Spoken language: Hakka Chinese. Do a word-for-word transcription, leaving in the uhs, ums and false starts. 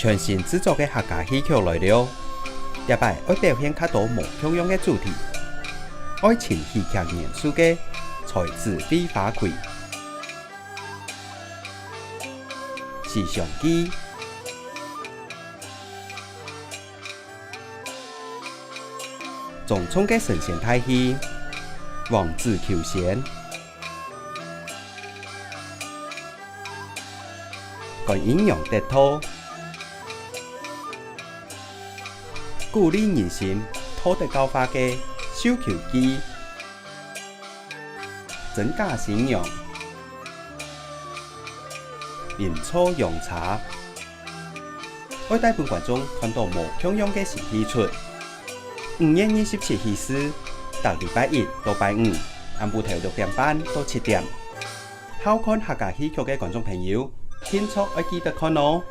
全新製作个客家戲曲來了，這擺愛表現較多無共樣个主題，愛尋戲劇元素个才子會花魁、西廂記、莊重个神仙大戲、王子求仙、 觀音娘得道，鼓勵人心、道德教化个繡球記、真假新娘、陰錯陽差，愛帶分觀眾看到無共樣个新戲齣。五月二十七起勢，逐禮拜一到拜五，暗晡頭六點半到七點， 好看客家戲曲个觀眾朋友，定著愛記得看哦！